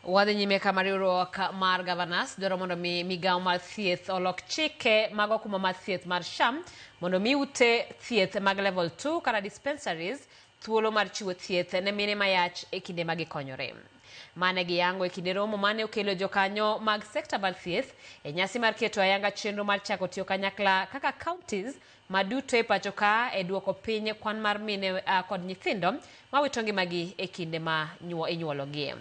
Wadhi nyime kama riwruok mar Governors dwaro mondo mi migawo mar thieth olok chike mag okumba mar thieth mar SHA mondo mi ute thieth mag level 2 kata dispensaries thuolo mar chiwo thieth ne mine mayach e kinde ma gikonyore. Mane giyango e kinde romo mane okelo jokanyo mag sekta mar thieth e nyasi mar keto ayanga chenro mar chako tiyo kanyakla kaka counties maduto e pacho ka e duoko piny kwan mar mine kod nyithindo mawito ngimagi e kinde ma inyuologie.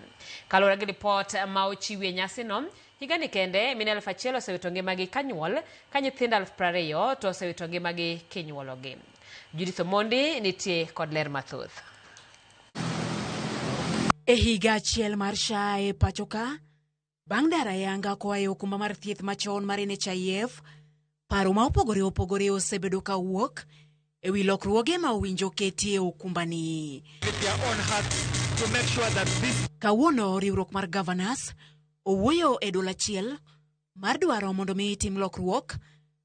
Kaluwore gi ripot ma ochiwi e nyasino, higani kende mine 1000 osewito ngimagi ka nyuol, ka nyithindo 20,000 to osewito ngimagi kinyuologi. Judith Omondi nitie kod ler mathoth. E higa achiel mar SHA e pacho ka, bang' dar ayanga koa e okumba mar thieth machon mar NHIF, paro ma opogore opogore osebedo ka wuok e wi lokruoge ma owinjo ketie e okumbani. Kawuono riwruok mar Governors owuoyo e duol achiel mar dwaro mondo mi tim lokruok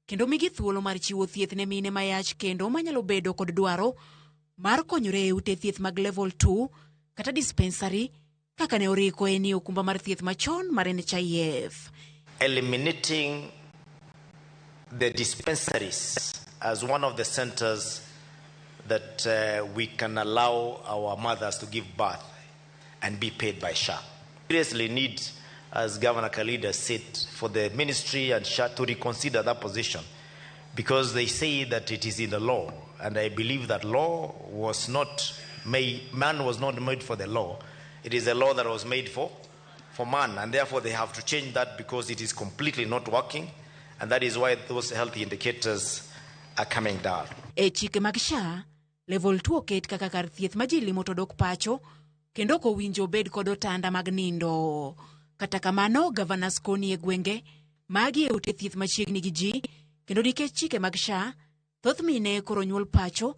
kendo migi thuolo mar chiwo thieth ne mine mayach kendo manyalo bedo kod dwaro mar konyore e ute thieth mag level 2 kata dispensary kaka ne oriko en e okumba mar thieth machon mar NHIF. Eliminating the dispensaries as one of the centers that we can allow our mothers to give birth and be paid by SHA. Seriously need, as Governor Khalid said, for the ministry and SHA to reconsider that position, because they say that it is in the law, and I believe that law was not made, man was not made for the law. It is a law that was made for man, and therefore they have to change that because it is completely not working, and that is why those health indicators are coming down. E chike mag SHA, level 2 oket kaka kar thieth ma ji limo to dok pacho, kendo ok owinjo obed kod otanda mag nindo. Kata kamano, governors koni e gwenge magi e ute thieth machiegni gi ji, kendo nikech chike mag SHA, thoth mine koro nyuol pacho,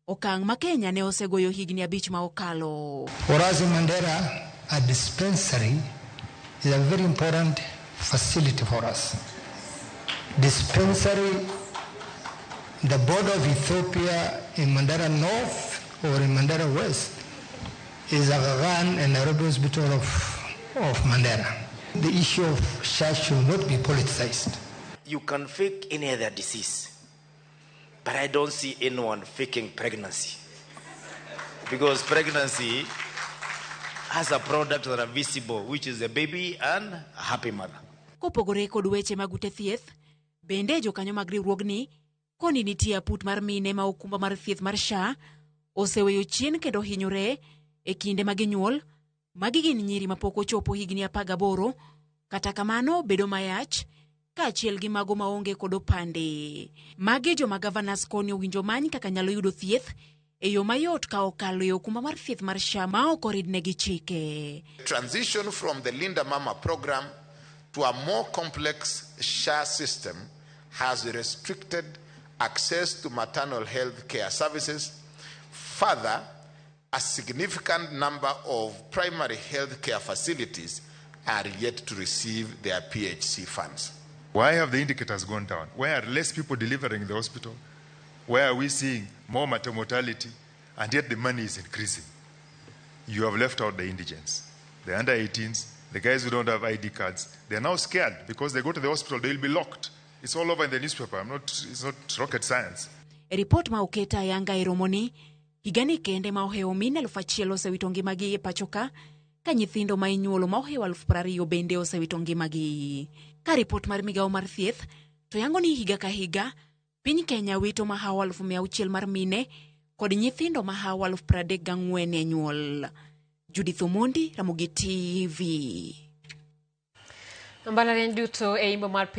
okang' ma Kenya ne osegoyo higni 5 ma okalo. For us in Mandera, a dispensary is a very important facility for us. Dispensary, the border of Ethiopia in Mandera North or in Mandera West is Aga Khan and Nairobi Hospital of Mandera. The issue of SHA should not be politicized. You can fake any other disease, but I don't see anyone faking pregnancy, because pregnancy has a product that are visible, which is a baby and a happy mother. Kopogore kod weche mag ute thieth, bende jokanyo mag riwruogni koni nitie aput mar mine ma okumba mar thieth mar SHA oseweyo chien kendo hinyore e kinde ma ginyuol. Magi gin nyiri mapok ochopo higni 18, kata kamano bedo mayach kaachiel gi mago maonge kod opande. Magi joma governors koni owinjo many kaka nyalo yudo thieth e yo mayot ka okalo e okumba mar thieth mar SHA ma ok oridnegi chike. Transition from the Linda Mama program to a more complex SHA system has restricted access to maternal health care services. Further, a significant number of primary health care facilities are yet to receive their PHC funds. Why have the indicators gone down? Why are less people delivering in the hospital? Why are we seeing more mortality? And yet the money is increasing. You have left out the indigents, the under 18s, the guys who don't have ID cards. They are now scared because they go to the hospital, they will be locked. It's all over in the newspaper. It's not rocket science. E ripot ma oket ayanga e romoni, higani kende ma ohewo mine 1000 osewito ngimagi e pacho ka, ka nyithindo ma inyuolo ma ohewo 20,000 bende osewito ngimagi. Ka ripot mar migawo mar thieth to yango ni higa ka higa, piny Kenya wito mahawo 600,000 mar mine kod nyithindo mahawo 34,000 e nyuol. Judith Omondi, Ramogi TV. Mbalariany duto e imbo mar piny